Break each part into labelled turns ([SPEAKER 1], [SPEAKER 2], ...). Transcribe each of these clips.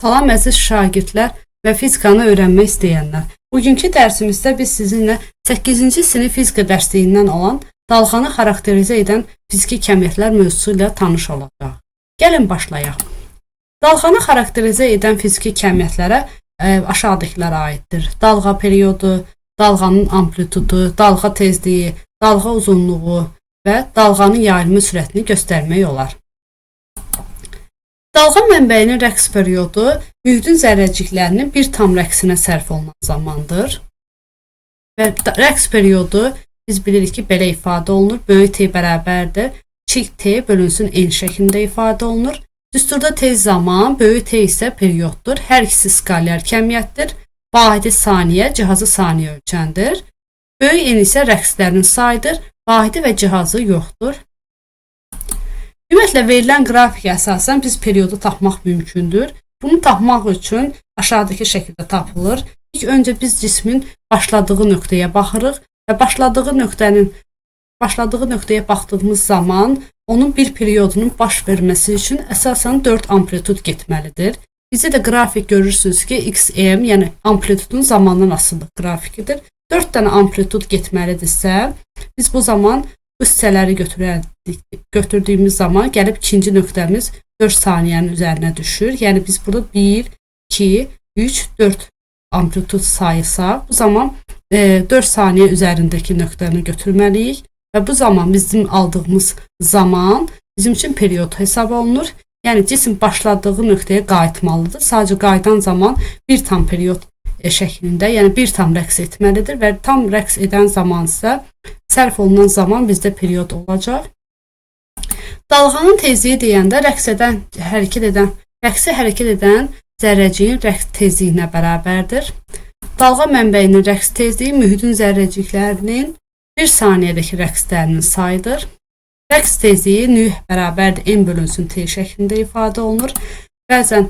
[SPEAKER 1] Salam əziz şagirdlər və fizikanı öyrənmək istəyənlər. Bugünkü dərsimizdə biz sizinlə 8-ci sinif fizika dərsliyindən olan dalğanı xarakterizə edən fiziki kəmiyyətlər mövzusu ilə tanış olacağıq. Gəlin başlayaq. Dalğanı xarakterizə edən fiziki kəmiyyətlərə aşağıdakılar aiddir. Dalğa periodu, dalğanın amplitudu, dalğa tezliyi, dalğa uzunluğu və dalğanın yayılma sürətini göstərmək olar. Dalğa mənbəyinin rəqs periodu mühitin zərrəciklərinin bir tam rəqsinə sərf olunan zamandır. Və rəqs periodu biz bilirik ki, belə ifadə olunur. Böyük T bərabərdir kiçik T bölünsün N şəklində ifadə olunur. Düsturda T zaman, böyük T isə perioddur. Hər ikisi skalyar kəmiyyətdir. Vahidi saniyə, cihazı saniyə ölçəndir. Böyük N isə rəqslərin sayıdır. Vahidi və cihazı yoxdur. Ümumiyyətlə, verilən qrafikə əsasən biz periodu tapmaq mümkündür. Bunu tapmaq üçün aşağıdakı şəkildə tapılır. İlk öncə biz cismin başladığı nöqtəyə baxırıq və başladığı nöqtəyə baxdığımız zaman onun bir periodunun baş verməsi üçün əsasən 4 amplitud getməlidir. Bizdə də qrafik görürsünüz ki, XM, yəni amplitudun zamandan asılı qrafikidir. 4 dənə amplitud getməlidirsə, biz bu zaman bu hissələri götürdüyümüz zaman gəlib ikinci nöqtəmiz 4 saniyənin üzərinə düşür. Yəni biz burada 1, 2, 3, 4 amplitud sayısaq, bu zaman 4 saniyə üzərindəki nöqtəni götürməliyik və bu zaman bizim aldığımız zaman bizim üçün period hesab olunur. Yəni cisim başladığı nöqtəyə qayıtmalıdır. Sadəcə qayıdan zaman bir tam period şəklində, yəni bir tam rəqs etməlidir və tam rəqs edən zaman isə sərf olunan zaman bizdə period olacaq. Dalğanın tezliyi deyəndə rəqsi hərəkət edən zərrəciyin rəqs tezliyinə bərabərdir. Dalğa mənbəyinin rəqs tezliyi mühitin zərrəciklərinin 1 saniyədəki rəqslərinin sayıdır. Rəqs tezliyi nü bərabərdir n bölünsün t şəklində ifadə olunur. Bəzən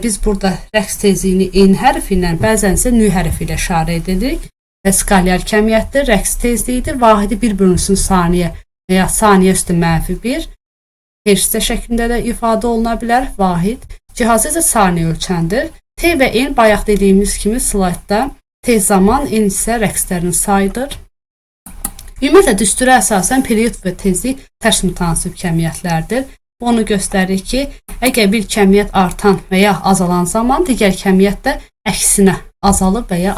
[SPEAKER 1] biz burada rəqs tezliyini n hərfi ilə, bəzən isə nü hərfi ilə işarə edirik. Və skalyar kəmiyyətdir, rəqs tezliyidir. Vahidi 1 bölünsün saniyə və ya saniyə üstü -1 hertzdə şəklində də ifadə oluna bilər. Vahid. Cihazı isə saniyə ölçəndir. T və N bayaq dediyimiz kimi slaydda T zaman, N isə rəqslərin sayıdır. Ümumiyyətlə, düstura əsasən period və tezlik tərs mütənasib kəmiyyətlərdir. Bu onu göstərir ki, əgər bir kəmiyyət artan və ya azalan zaman digər kəmiyyət də əksinə azalıb və ya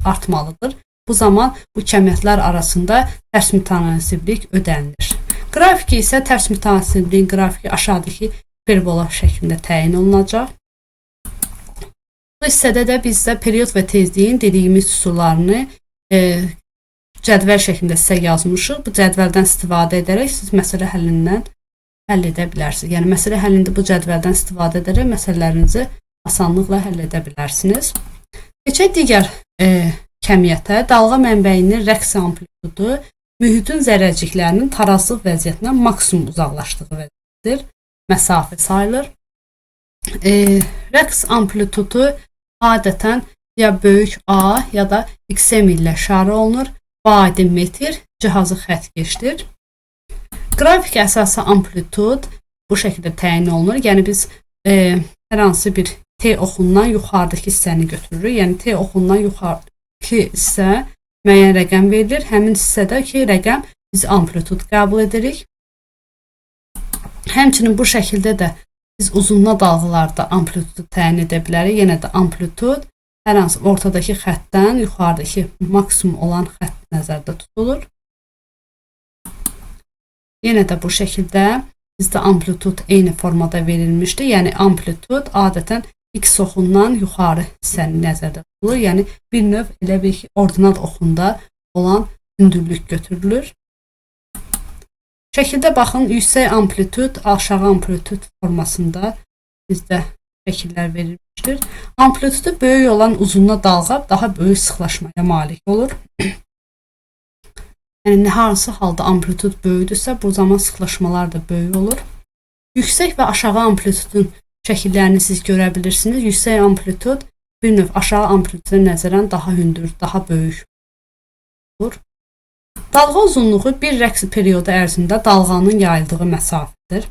[SPEAKER 1] artmalıdır. Bu zaman bu kəmiyyətlər arasında tərs mütənasiblik ödənilir. Qrafiki isə tərs mütənasibliyin qrafiki aşağıdakı hiperbola şəklində təyin olunacaq. Bu hissədə də bizdə period və tezliyin dediyimiz üsullarını cədvəl şəklində sizə yazmışıq. Bu cədvəldən istifadə edərək siz məsələ həllindən həll edə bilərsiniz. Yəni məsələ həllində bu cədvəldən istifadə edərək məsələlərinizi asanlıqla həll edə bilərsiniz. Keçək digər kəmiyyətə. Dalğa mənbəyinin rəqs amplitudu mühitin zərrəciklərinin tarazlıq vəziyyətindən maksimum uzaqlaşdığı vəziyyətdir. Məsafə sayılır. Rəqs amplitudu adətən ya böyük A ya da XM ilə işarə olunur. Vahidi metr, cihazı xəttkeşdir. Qrafik əsası amplitud bu şəkildə təyin olunur. Yəni biz hər hansı bir T oxundan yuxarıdakı hissəni götürürük. Yəni T oxundan yuxarıdakı hissə müəyyən rəqəm verilir. Həmin hissədəki rəqəm biz amplitud qəbul edirik. Həmçinin bu şəkildə də biz uzunluğa dalğalarda amplitudu təyin edə bilərik. Yenə də amplitud hər hansı ortadakı xəttdən yuxarıdakı maksimum olan xətt nəzərdə tutulur. Yenə də bu şəkildə bizdə amplitud eyni formada verilmişdir. Yəni amplitud adətən x oxundan yuxarı hissəni nəzərdə tutulur. Yəni bir növ elə bir ki, ordinat oxunda olan hündürlük götürülür. Şəkildə baxın, yüksək amplitud, aşağı amplitud formasında bizdə şəkillər verilmişdir. Amplitudu böyük olan uzunluğa dalğa daha böyük sıxlaşmaya malik olur. Yəni hansı halda amplitud böyükdürsə, bu zaman sıxlaşmalar da böyük olur. Yüksək və aşağı amplitudun şəkillərini siz görə bilirsiniz. Yüksək amplitud bir növ aşağı amplituda nəzərən daha hündür, daha böyük olur. Dalğa uzunluğu bir rəqs periodu ərzində dalğanın yayıldığı məsafədir.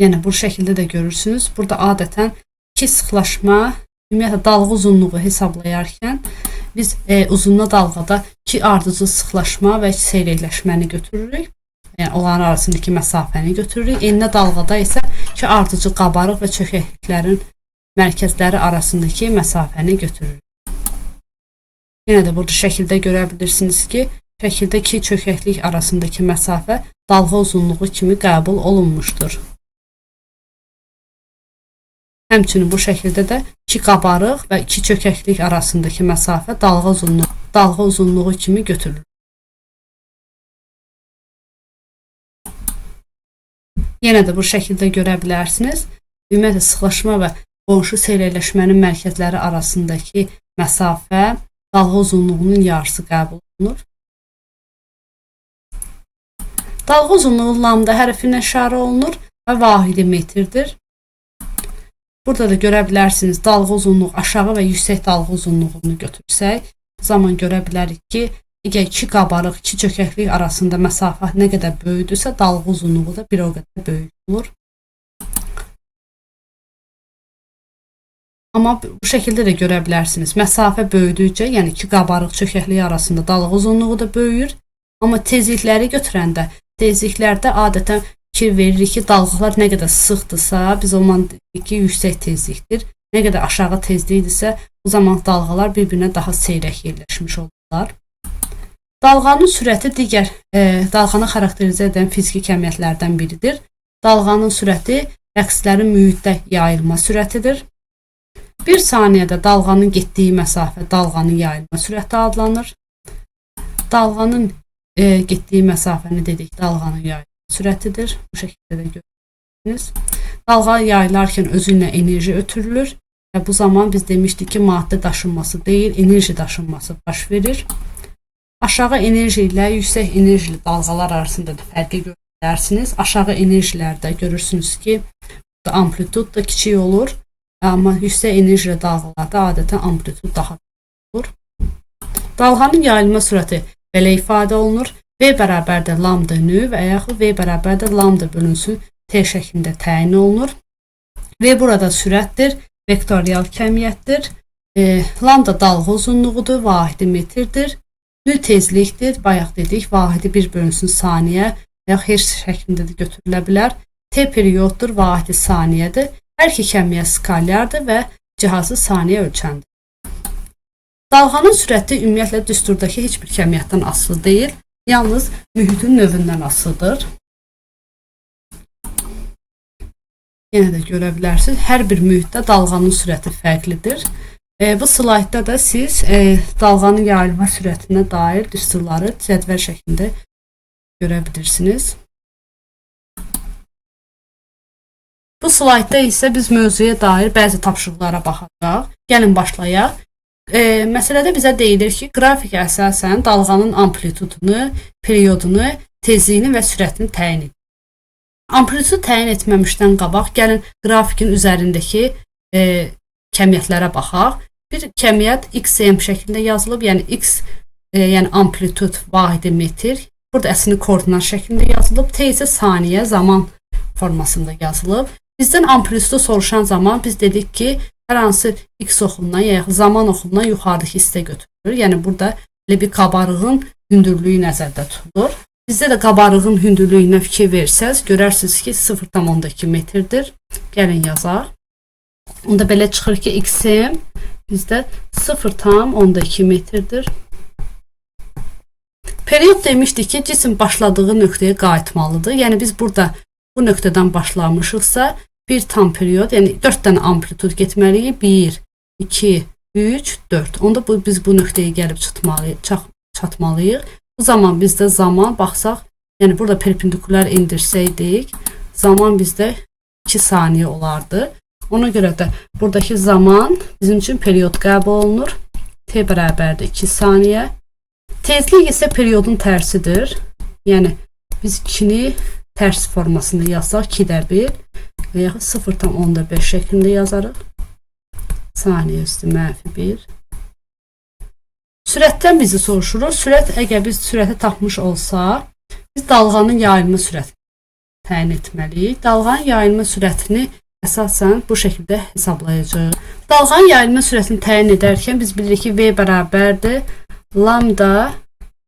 [SPEAKER 1] Yəni bu şəkildə də görürsünüz. Burada adətən iki sıxlaşma, ümumiyyətlə dalğa uzunluğu hesablayarkən biz uzunluğa dalğada iki ardıcıl sıxlaşma və seyrəkləşməni götürürük. Yəni onların arasındakı məsafəni götürürük. Enli dalğada isə iki ardıcıl qabarıq və çökəkliklərin mərkəzləri arasındakı məsafəni götürürük. Yenə də burada şəkildə görə bilirsiniz ki, şəkildə iki çökəklik arasındakı məsafə dalğa uzunluğu kimi qəbul olunmuşdur. Həmçinin bu şəkildə də iki qabarıq və iki çökəklik arasındakı məsafə dalğa uzunluğu kimi götürülür. Yenə də bu şəkildə görə bilərsiniz. Ümumiyyətlə sıxlaşma və qonşu seyrəkləşmənin mərkəzləri arasındakı məsafə dalğa uzunluğunun yarısı qəbul olunur. Dalğa uzunluğu lambda hərfi ilə işarə olunur və vahidi metrdir. Burada da görə bilərsiniz, dalğa uzunluğu aşağı və yüksək dalğa uzunluğunu götürsək, bu zaman görə bilərik ki, əgər iki qabarıq, iki çökəklik arasında məsafə nə qədər böyükdürsə, dalğa uzunluğu da bir o qədər böyük olur. Amma bu şəkildə də görə bilərsiniz, məsafə böyüdükcə, yəni iki qabarıq çökəklik arasında dalğa uzunluğu da böyüyür. Amma tezlikləri götürəndə, tezliklərdə adətən fikir veririk ki, dalğalar nə qədər sıxdırsa, biz o zaman deyirik ki, yüksək tezlikdir. Nə qədər aşağı tezlikdirsə, o zaman dalğalar bir-birinə daha seyrək yerləşmiş olurlar. Dalğanın sürəti digər dalğanı xarakterizə edən fiziki kəmiyyətlərdən biridir. Dalğanın sürəti rəqslərin mühitdə yayılma sürətidir. Bir saniyədə dalğanın getdiyi məsafə dalğanın yayılma sürəti adlanır. Dalğanın getdiyi məsafəni dedik, dalğanın yayılma sürətidir. Bu şəkildə də görürsünüz. Dalğa yayılarkən özü ilə enerji ötürülür və bu zaman biz demişdik ki, maddə daşınması deyil, enerji daşınması baş verir. Aşağı enerji ilə yüksək enerjili dalğalar arasında da fərqi görə bilərsiniz. Aşağı enerjilərdə görürsünüz ki, amplitud da kiçik olur, amma yüksək enerjili dalğalarda adətən amplitud daha olur. Dalğanın yayılma sürəti belə ifadə olunur. V bərabərdir lambda nü və yaxud V bərabərdir lambda bölünsün T şəklində təyin olunur. V burada sürətdir, vektorial kəmiyyətdir. Lambda dalğa uzunluğudur, vahidi metrdir. Nü tezlikdir, bayaq dedik, vahidi 1 bölünsün saniyə və yaxud hertz şəklində də götürülə bilər. T perioddur, vahidi saniyədir. Hər iki kəmiyyət skalyardır və cihazı saniyə ölçəndir. Dalğanın sürəti ümumiyyətlə düsturdakı heç bir kəmiyyətdən asılı deyil. Yalnız mühitin növündən asılıdır. Yenə də görə bilərsiniz, hər bir mühitdə dalğanın sürəti fərqlidir. Bu slaydda da siz dalğanın yayılma sürətinə dair düsturları cədvəl şəklində görə bilirsiniz. Bu slaydda isə biz mövzuya dair bəzi tapşırıqlara baxacaq. Gəlin başlayaq. Məsələdə bizə deyilir ki, qrafikə əsasən dalğanın amplitudunu, periodunu, tezliyini və sürətini təyin edir. Amplitudu təyin etməmişdən qabaq gəlin qrafikin üzərindəki kəmiyyətlərə baxaq. Bir kəmiyyət XM şəklində yazılıb, yəni X, yəni amplitud vahidi metr. Burada əslində koordinat şəklində yazılıb, T isə saniyə zaman formasında yazılıb. Bizdən amplitudu soruşan zaman biz dedik ki, hər hansı X oxundan, yəni zaman oxundan yuxarıdakı hissə götürülür. Yəni burada elə bir qabarığın hündürlüyü nəzərdə tutulur. Bizdə də qabarığın hündürlüyünə fikir versəz, görərsiniz ki, 0,2 metrdir. Gəlin yazaq. Onda belə çıxır ki, XM bizdə 0,2 metrdir. Period demişdik ki, cisim başladığı nöqtəyə qayıtmalıdır. Yəni biz burada bu nöqtədən başlamışıqsa, bir tam period, yəni 4 dənə amplitud getməliyik. 1, 2, 3, 4. Onda biz bu nöqtəyə gəlib çatmalıyıq. Bu zaman bizdə zaman baxsaq, yəni burada perpendikulyar endirsəydik, zaman bizdə 2 saniyə olardı. Ona görə də buradakı zaman bizim üçün period qəbul olunur. T bərabərdir 2 saniyə. Tezlik isə periodun tərsidir. Yəni biz 2-ni tərs formasında yazsaq 2-də 1 və yaxud 0,5 şəklində yazarıq. Saniyə üstü mənfi 1. Sürətdən bizi soruşurur. Sürət, əgər biz sürəti tapmış olsaq, biz dalğanın yayılma sürətini təyin etməliyik. Dalğanın yayılma sürətini əsasən bu şəkildə hesablayacağıq. Dalğanın yayılma sürətini təyin edərkən biz bilirik ki, V bərabərdir lambda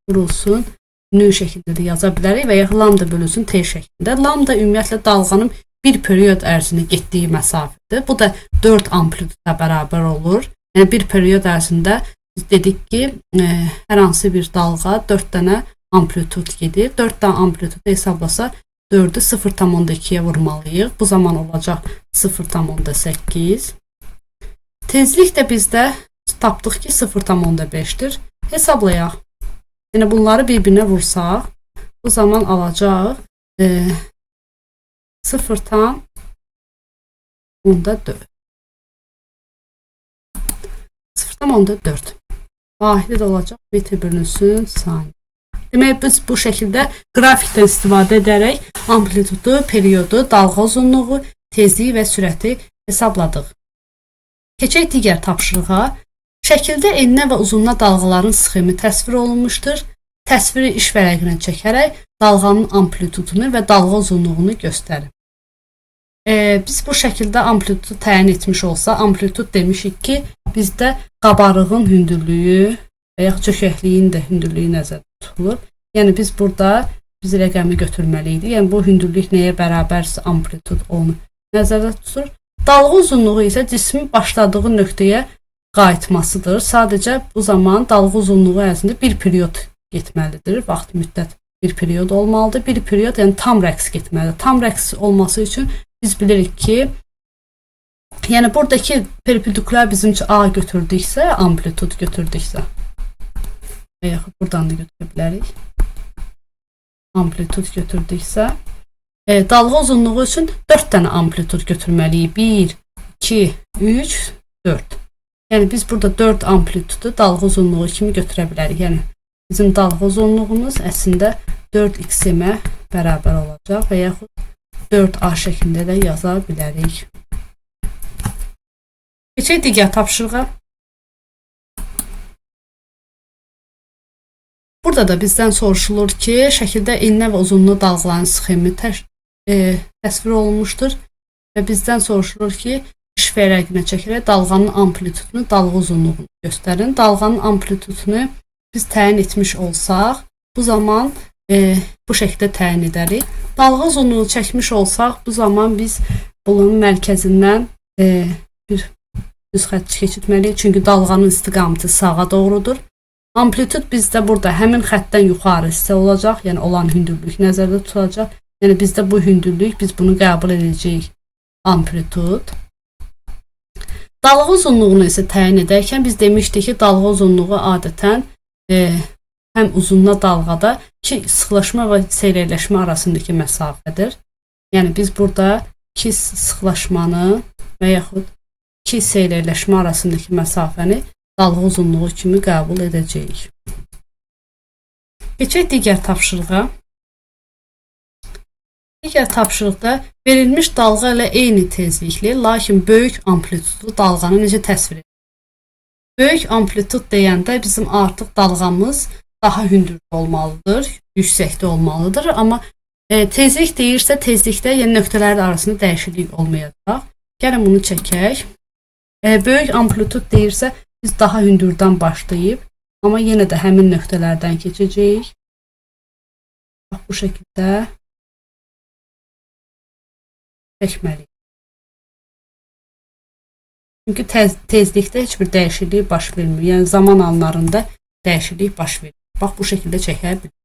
[SPEAKER 1] vurulsun nü şəklində də yaza bilərik və ya lambda bölünsün t şəklində. Lambda ümumiyyətlə dalğanın bir period ərzində getdiyi məsafədir. Bu da 4 amplituda bərabər olur. Yəni bir period ərzində biz dedik ki, hər hansı bir dalğa 4 dənə amplitud gedir. 4 dənə amplitudu hesablasa 4-ü 0,2-yə vurmalıyıq. Bu zaman olacaq 0,8. Tezlik də bizdə tapdıq ki, 0,5-dir. Hesablayaq. Yəni bunları bir-birinə vursaq, bu zaman alacaq 0,4. 0,4. Vahidi də olacaq metr bölünsün saniyə. Demək, biz bu şəkildə qrafikdən istifadə edərək amplitudu, periodu, dalğa uzunluğu, tezliyi və sürəti hesabladıq. Keçək digər tapşırığa. Şəkildə eninə və uzunluğuna dalğaların sxemi təsvir olunmuşdur. Təsviri iş vərəqinə çəkərək dalğanın amplitudunu və dalğa uzunluğunu göstərir. Biz bu şəkildə amplitudu təyin etmiş olsa, amplitud demişik ki, bizdə qabarığın hündürlüyü və yaxud çökəkliyin də hündürlüyü nəzərdə tutulur. Yəni biz burada rəqəmi götürməliydik. Yəni bu hündürlük nəyə bərabərsə amplitud onu nəzərdə tutur. Dalğa uzunluğu isə cismin başladığı nöqtəyə qayıtmasıdır. Sadəcə bu zaman dalğa uzunluğu ərzində bir period getməlidir. Vaxt müddət bir period olmalıdır. Bir period, yəni tam rəqs getməlidir. Tam rəqs olması üçün biz bilirik ki, yəni buradakı perpendikulyar bizim üçün A götürdüksə, amplitud götürdüksə və yaxud buradan da götürə bilərik. Amplitud götürdüksə, dalğa uzunluğu üçün 4 dənə amplitud götürməliyik. 1, 2, 3, 4. Yəni biz burada 4 amplitudu dalğa uzunluğu kimi götürə bilərik. Yəni bizim dalğa uzunluğumuz əslində 4xm-ə bərabər olacaq və yaxud 4a şəklində də yaza bilərik. Keçək digər tapşırığa. Burada da bizdən soruşulur ki, şəkildə eninə və uzunluğuna dalğaların sxemi təsvir olunmuşdur və bizdən soruşulur ki, iş vərəqinə çəkərək dalğanın amplitudunu, dalğa uzunluğunu göstərin. Dalğanın amplitudunu biz təyin etmiş olsaq, bu zaman bu şəkildə təyin edərik. Dalğa uzunluğunu çəkmiş olsaq, bu zaman biz bunun mərkəzindən bir düz xətt keçirtməliyik. Çünki dalğanın istiqaməti sağa doğrudur. Amplitud bizdə burada həmin xəttdən yuxarı hissə olacaq, yəni olan hündürlük nəzərdə tutulacaq. Yəni bizdə bu hündürlük, biz bunu qəbul edəcəyik amplitud. Dalğa uzunluğunu isə təyin edərkən biz demişdik ki, dalğa uzunluğu adətən həm uzunluğa dalğada iki sıxlaşma və seyrəkləşmə arasındakı məsafədir. Yəni biz burada iki sıxlaşmanı və yaxud iki seyrəkləşmə arasındakı məsafəni dalğa uzunluğu kimi qəbul edəcəyik. Keçək digər tapşırığa. Digər tapşırıqda verilmiş dalğa ilə eyni tezlikli, lakin böyük amplitudlu dalğanı necə təsvir edilir? Böyük amplitud deyəndə bizim artıq dalğamız daha hündür olmalıdır, yüksəkdə olmalıdır. Amma tezlik deyirsə, tezlikdə yəni nöqtələr arasında dəyişiklik olmayacaq. Gəlin bunu çəkək. Böyük amplitud deyirsə, biz daha hündürdən başlayıb, amma yenə də həmin nöqtələrdən keçəcəyik. Bax, bu şəkildə çəkməliyik. Çünki tezlikdə heç bir dəyişiklik baş vermir. Yəni zaman anlarında dəyişiklik baş verir. Bax, bu şəkildə çəkə bilərik.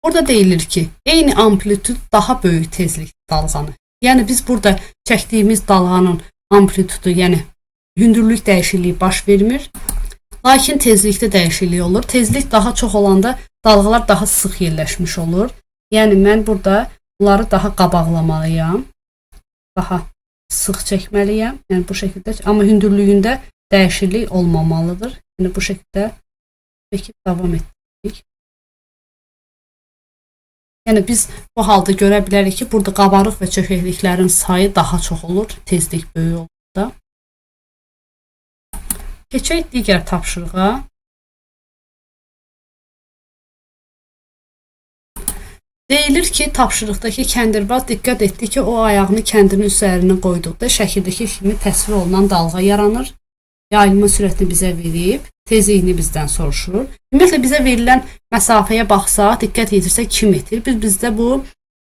[SPEAKER 1] Burada deyilir ki, eyni amplitud daha böyük tezlik dalğanı. Yəni biz burada çəkdiyimiz dalğanın amplitudu, yəni hündürlük dəyişikliyi baş vermir. Lakin tezlikdə dəyişiklik olur. Tezlik daha çox olanda dalğalar daha sıx yerləşmiş olur. Yəni mən burada bunları daha qabaqlamalıyam. Daha sıx çəkməliyəm. Yəni bu şəkildə, amma hündürlüyündə dəyişiklik olmamalıdır. Yəni bu şəkildə çəkib davam etdik. Yəni biz bu halda görə bilərik ki, burada qabarıq və çökəkliklərin sayı daha çox olur, tezlik böyük olur da. Keçək digər tapşırığa. Deyilir ki, tapşırıqdakı kəndirbaz diqqət etdi ki, o ayağını kəndirin üzərinə qoyduqda şəkildəki kimi təsvir olunan dalğa yaranır. Yayılma sürətini bizə verib, tezliyini bizdən soruşur. Ümumiyyətlə, bizə verilən məsafəyə baxsaq, diqqət yetirsək 2 metr. Bizdə bu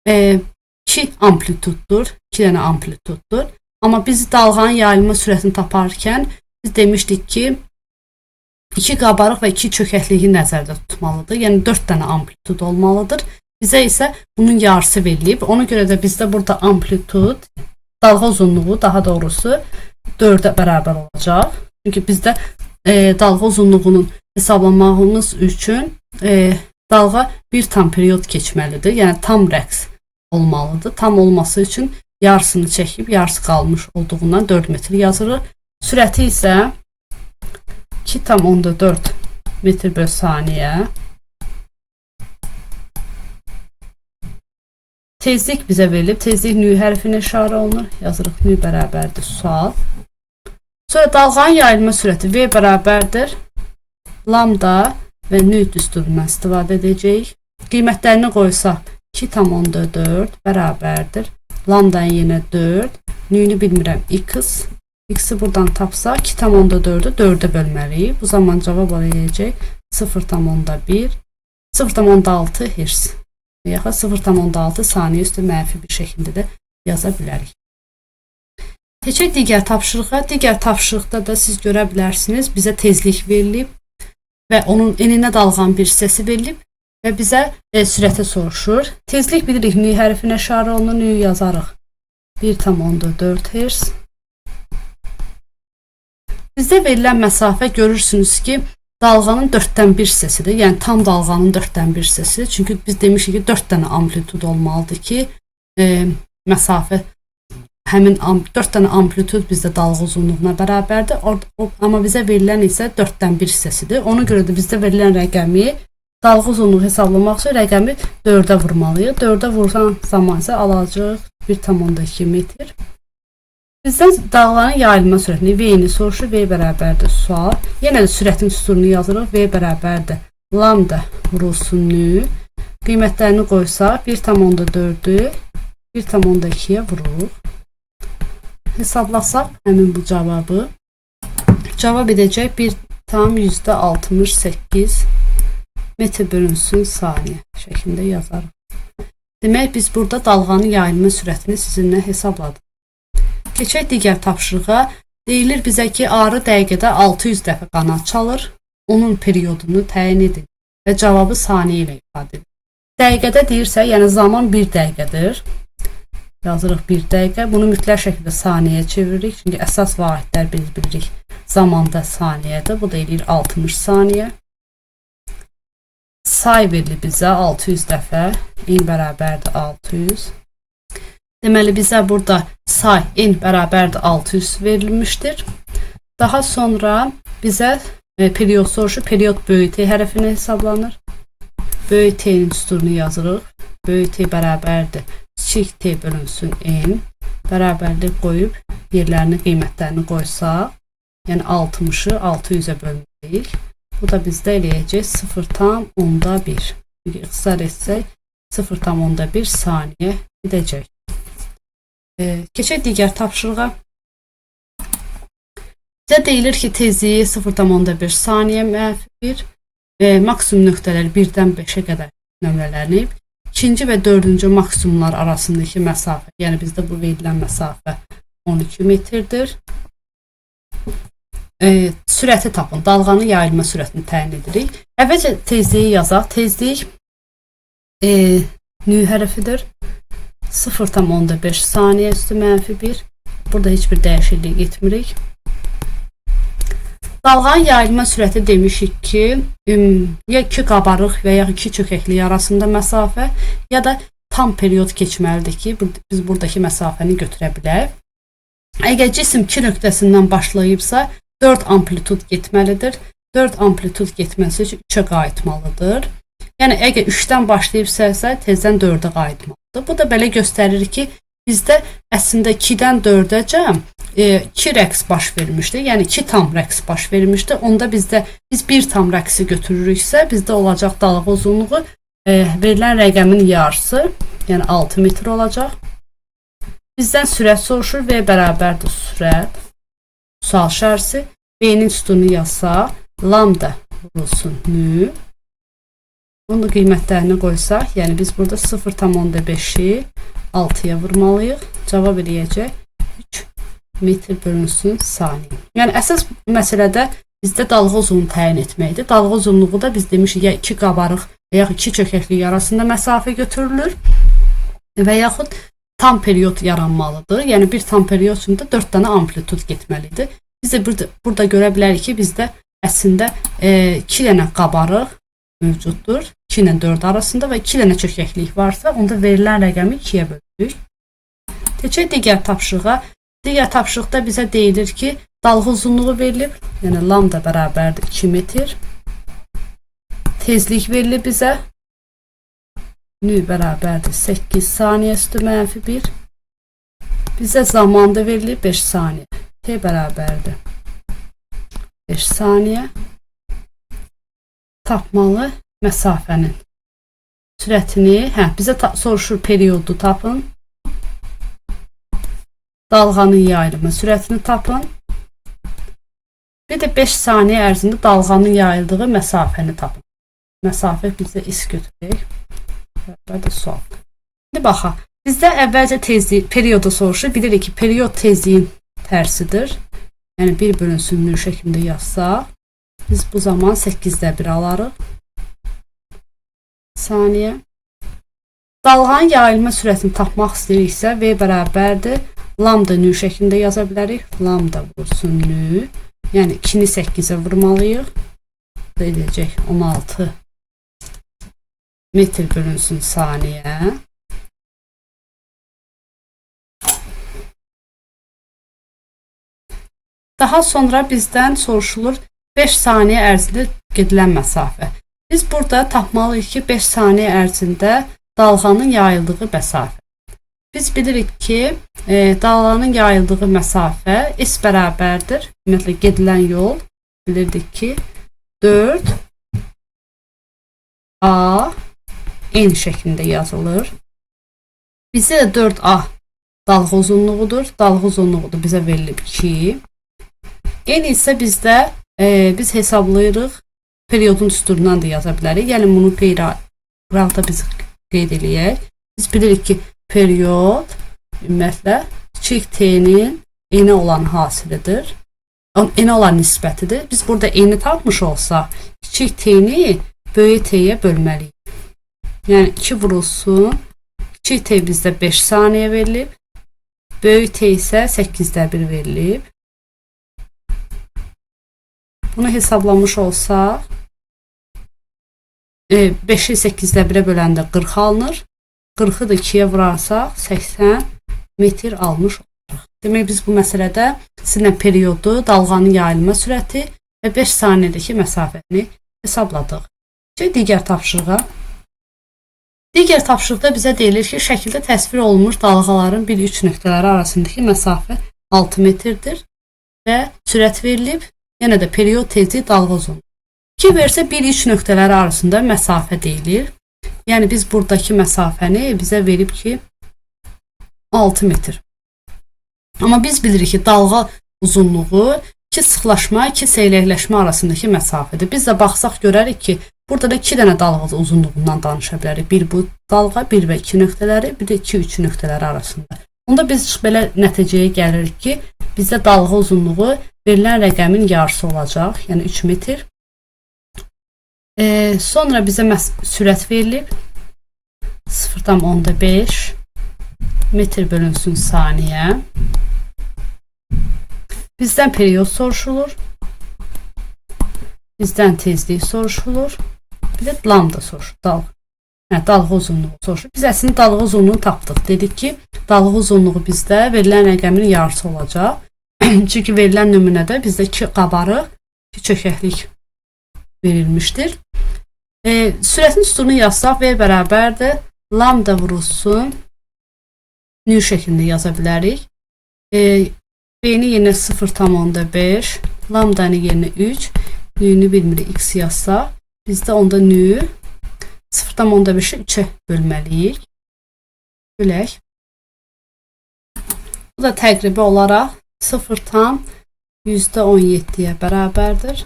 [SPEAKER 1] 2 amplituddur, 2 dənə amplituddur. Amma biz dalğanın yayılma sürətini taparkən biz demişdik ki, 2 qabarıq və 2 çökəkliyi nəzərdə tutmalıdır. Yəni 4 dənə amplitud olmalıdır. Bizə isə bunun yarısı verilib. Ona görə də bizdə burada amplitud, dalğa uzunluğu daha doğrusu 4-ə bərabər olacaq. Çünki bizdə dalğa uzunluğunun hesablamağımız üçün dalğa bir tam period keçməlidir. Yəni tam rəqs olmalıdır. Tam olması üçün yarısını çəkib, yarısı qalmış olduğundan 4 metr yazırıq. Sürəti isə 2,4 metr böl saniyə. Tezlik bizə verilib. Tezlik nü hərfinə işarə olunur. Yazırıq nü bərabərdir sual. Sonra dalğanın yayılma sürəti V bərabərdir lambda və nü düsturundan istifadə edəcəyik. Qiymətlərini qoysaq 2,4 bərabərdir. Lambdanın yerinə 4, nü-nü bilmirəm x. X-i buradan tapsaq 2,4-ü 4-ə bölməliyik. Bu zaman cavab olacaq 0,1, 0,6 hertz. Yaxud 0,6 saniyə üstü mənfi bir şəkildə də yaza bilərik. Keçək digər tapşırığa. Digər tapşırıqda da siz görə bilərsiniz, bizə tezlik verilib və onun eninə dalğanın bir hissəsi verilib və bizə sürəti soruşur. Tezlik bilirik, nü hərfinə işarə olunur, nü yazarıq. 1,4 hertz. Bizdə verilən məsafə görürsünüz ki, dalğanın 4-dən 1 hissəsidir. Yəni tam dalğanın 4-dən 1 hissəsidir. Çünki biz demişik ki, 4 dənə amplitud olmalıdır ki, məsafə həmin 4 dənə amplitud bizdə dalğa uzunluğuna bərabərdir. Amma bizə verilən isə 4-dən 1 hissəsidir. Ona görə də bizdə verilən rəqəmi dalğa uzunluğu hesablamaq üçün rəqəmi 4-ə vurmalıyıq. 4-ə vursan zaman isə alacağıq 1,2 metr. Bizdən dalğanın yayılma sürətini V-ni soruşur. V bərabərdir sual. Yenə də sürətin düsturunu yazırıq. V bərabərdir lambda vurulsun nü. Qiymətlərini qoysaq 1,4-ü 1,2-yə vururuq. Hesablasaq həmin bu cavabı. Cavab edəcək 1,68 metr bölünsün saniyə şəklində yazarıq. Demək, biz burada dalğanın yayılma sürətini sizinlə hesabladıq. Keçək digər tapşırığa. Deyilir bizə ki, arı dəqiqədə 600 dəfə qanad çalır. Onun periodunu təyin edin və cavabı saniyə ilə ifadə edin. Dəqiqədə deyirsə, yəni zaman 1 dəqiqədir. Yazırıq 1 dəqiqə. Bunu mütləq şəkildə saniyəyə çeviririk. Çünki əsas vahidlər biz bilirik zamanda saniyədir. Bu da eləyir 60 saniyə. Say verilir bizə 600 dəfə. N bərabərdir 600. Deməli, bizə burada say N bərabərdir 600 verilmişdir. Daha sonra bizə period soruşur. Period böyük T hərfinə hesablanır. Böyük T-nin düsturunu yazırıq. Böyük T bərabərdir kiçik T bölünsün N. Bərabərlik qoyub yerlərini, qiymətlərini qoysaq, yəni 60-ı 600-ə bölməliyik. Bu da bizdə eləyəcək 0,1. Çünki ixtisar etsək 0,1 saniyə edəcək. Keçək digər tapşırığa. Bizə deyilir ki, tezliyi 0,1 saniyə mənfi 1, maksimum nöqtələr 1-dən 5-ə qədər nömrələnib. İkinci və dördüncü maksimumlar arasındakı məsafə, yəni bizdə bu verilən məsafə 12 metrdir. Sürəti tapın, dalğanın yayılma sürətini təyin edirik. Əvvəlcə tezliyi yazaq. Tezlik nü hərfidir. 0,5 saniyə üstü mənfi 1. Burada heç bir dəyişiklik etmirik. Dalğanın yayılma sürəti demişik ki, ya 2 qabarıq və ya 2 çökəklik arasında məsafə, ya da tam period keçməlidir ki, biz buradakı məsafəni götürə bilək. Əgər cisim 2 nöqtəsindən başlayıbsa, 4 amplitud getməlidir. 4 amplitud getməsi üçün 3-ə qayıtmalıdır. Yəni, əgər 3-dən başlayıbsa, tezdən 4-ə qayıtmalıdır. Bu da belə göstərir ki, bizdə əslində 2-dən 4-əcə 2 rəqs baş vermişdi. Yəni 2 tam rəqs baş vermişdi. Onda biz bir tam rəqsi götürürüksə, bizdə olacaq dalğa uzunluğu Verilən rəqəmin yarısı, yəni 6 metr olacaq. Bizdən sürət soruşur. V bərabərdir sürət. Sual şərsi. V-nin sütununu yazsaq, lambda vurulsun nü. Onun qiymətlərini qoysaq, yəni biz burada 0,5-i 6-ya vurmalıyıq. Cavab eləyəcək 3 metr bölünsün saniyə. Yəni əsas məsələdə bizdə dalğa uzunluğunu təyin etməkdir. Dalğa uzunluğu da biz demişik ya 2 qabarıq və yaxud 2 çökəklik arasında məsafə götürülür və yaxud tam period yaranmalıdır. Yəni bir tam period üçün də 4 dənə amplitud getməlidir. Biz də burada görə bilərik ki, bizdə əslində 2 dənə qabarıq mövcuddur. 2 ilə 4 arasında və 2 dənə çökəklik varsa, onda verilən rəqəmi 2-yə bölürük. Keçək digər tapşırığa. Digər tapşırıqda bizə deyilir ki, dalğa uzunluğu verilib, yəni lambda bərabərdir 2 metr. Tezlik verilib bizə. Nü bərabərdir 8 saniyə üstü mənfi 1. Bizə zaman da verilib 5 saniyə. T bərabərdir 5 saniyə. Tapmalı məsafənin sürətini, bizə soruşur periodu tapın. Dalğanın yayılma sürətini tapın. Bir də 5 saniyə ərzində dalğanın yayıldığı məsafəni tapın. Məsafə bizə is götürək. Bərabərdir sual. İndi baxaq. Bizdə əvvəlcə tezlik, periodu soruşur. Bilirik ki, period tezliyin tərsidir. Yəni 1 bölünsün nü şəklində yazsaq, biz bu zaman 8-də 1 alarıq. Saniyə. Dalğanın yayılma sürətini tapmaq istəyiriksə, V bərabərdir lambda nü şəklində yaza bilərik. Lambda vursun nü. Yəni 2-ni 8-ə vurmalıyıq. Bu da edəcək 16 metr bölünsün saniyə. Daha sonra bizdən soruşulur 5 saniyə ərzində gedilən məsafə. Biz burada tapmalıyıq ki, 5 saniyə ərzində dalğanın yayıldığı məsafə. Biz bilirik ki, dalğanın yayıldığı məsafə S bərabərdir. Ümumiyyətlə, gedilən yol bilirdik ki, 4 A N şəklində yazılır. Bizdə də 4A dalğa uzunluğudur. Dalğa uzunluğu da bizə verilib 2. N isə bizdə biz hesablayırıq. Periodun düsturundan da yaza bilərik. Yəni bunu qeyri-qıraqda biz qeyd eləyək. Biz bilirik ki, period ümumiyyətlə kiçik t-nin n-ə olan hasilidir. N-ə olan nisbətidir. Biz burada n-i tapmış olsaq, kiçik t-ni böyük t-yə bölməliyik. Yəni 2 vurulsun. Kiçik t bizdə 5 saniyə verilib. Böyük t isə 8-də 1 verilib. Bunu hesablamış olsaq, 5-i 8-də 1-ə böləndə 40 alınır. 40-ı da 2-yə vurarsaq 80 metr almış oluruz. Demək biz bu məsələdə sizinlə periodu, dalğanın yayılma sürəti və 5 saniyədəki məsafəni hesabladıq. Keçək digər tapşırığa. Digər tapşırıqda bizə deyilir ki, şəkildə təsvir olunmuş dalğaların 1-3 nöqtələri arasındakı məsafə 6 metrdir və sürət verilib. Yenə də period tezliyi dalğa uzunluğu. 2 versə 1-3 nöqtələri arasında məsafə deyilir. Yəni biz buradakı məsafəni bizə verib ki 6 metr. Amma biz bilirik ki, dalğa uzunluğu 2 sıxlaşma, 2 seyrəkləşmə arasındakı məsafədir. Biz də baxsaq görərik ki, burada da 2 dənə dalğa uzunluğundan danışa bilərik. Bir bu dalğa, 1 və 2 nöqtələri, bir də 2-3 nöqtələri arasında. Onda biz belə nəticəyə gəlirik ki, bizdə dalğa uzunluğu verilən rəqəmin yarısı olacaq, yəni 3 metr. Sonra bizə sürət verilib 0,5 metr bölünsün saniyə. Bizdən period soruşulur. Bizdən tezlik soruşulur. Bir də lambda soruşulur. Dalğa. Yəni, dalğa uzunluğu soruşulur. Biz əslində dalğa uzunluğunu tapdıq. Dedik ki, dalğa uzunluğu bizdə verilən rəqəmin yarısı olacaq. Çünki verilən nümunədə bizdə 2 qabarıq, 2 çökəklik verilmişdir. Sürətin sütununu yazsaq V bərabərdir lambda vurulsun nü şəklində yaza bilərik. V-ni yerinə 0,5, lambdanı yerinə 3, nü-nü bilmirik, x yazsaq, bizdə onda nü 0,5-i 3-ə bölməliyik. Bölək. Bu da təqribi olaraq 0,17-yə bərabərdir.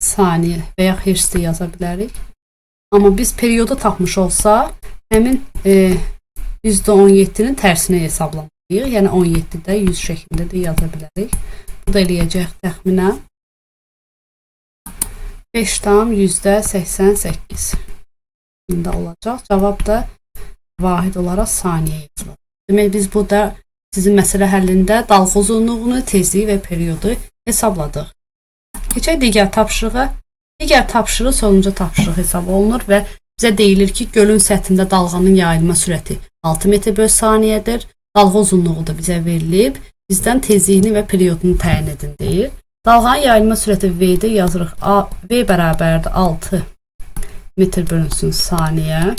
[SPEAKER 1] Saniyə və ya hertz yaza bilərik. Amma biz periodu tapmış olsaq, həmin %17-nin tərsini hesablamalıyıq. Yəni 17-də 100 şəklində də yaza bilərik. Bu da eləyəcək təxminən 5,88 ində olacaq. Cavab da vahid olaraq saniyə yazılır. Demək biz burada sizin məsələ həllində dalğa uzunluğunu, tezliyi və periodu hesabladıq. Keçək digər tapşırığa. Digər tapşırıq sonuncu tapşırıq hesab olunur və bizə deyilir ki, gölün səthində dalğanın yayılma sürəti 6 metr böl saniyədir. Dalğa uzunluğu da bizə verilib. Bizdən tezliyini və periodunu təyin edin deyir. Dalğanın yayılma sürəti V-də yazırıq. A, V bərabərdir 6 metr bölünsün saniyə.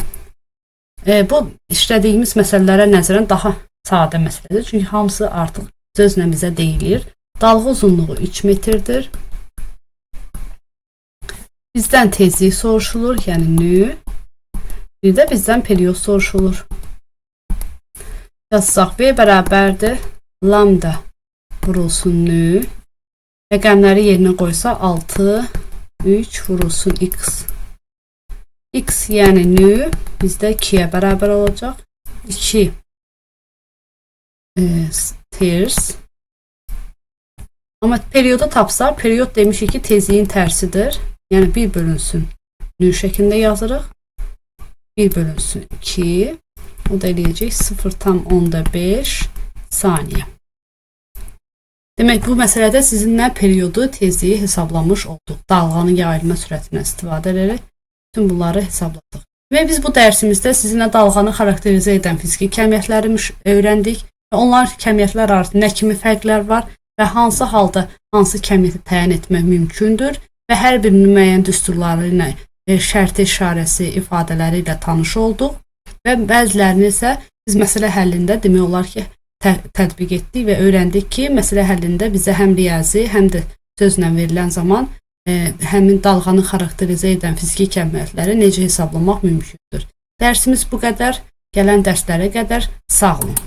[SPEAKER 1] Bu işlədiyimiz məsələlərə nəzərən daha sadə məsələdir. Çünki hamısı artıq sözlə bizə deyilir. Dalğa uzunluğu 3 metrdir. Bizdən tezlik soruşulur, yəni nü. Bir də bizdən period soruşulur. Yazsaq V bərabərdir lambda vurulsun nü. Rəqəmləri yerinə qoysa 6, 3 vurulsun x. X yəni nü bizdə 2-yə bərabər olacaq. 2 ters. Amma periodu tapsaq, period demişik ki, tezliyin tərsidir. Yəni 1 bölünsün nü şəklində yazırıq. 1 bölünsün 2. O da eləyəcək 0,5 saniyə. Demək, bu məsələdə sizinlə periodu, tezliyi hesablamış olduq. Dalğanın yayılma sürətindən istifadə edərək bütün bunları hesabladıq. Və biz bu dərsimizdə sizinlə dalğanı xarakterizə edən fiziki kəmiyyətləri öyrəndik və onlar kəmiyyətlər arasında nə kimi fərqlər var və hansı halda hansı kəmiyyəti təyin etmək mümkündür və hər birinin müəyyən düsturları ilə, şərti işarəsi ifadələri ilə tanış olduq və bəzilərini isə biz məsələ həllində demək olar ki, tətbiq etdik və öyrəndik ki, məsələ həllində bizə həm riyazi, həm də sözlə verilən zaman həmin dalğanı xarakterizə edən fiziki kəmiyyətləri necə hesablamaq mümkündür. Dərsimiz bu qədər. Gələn dərslərə qədər sağ olun.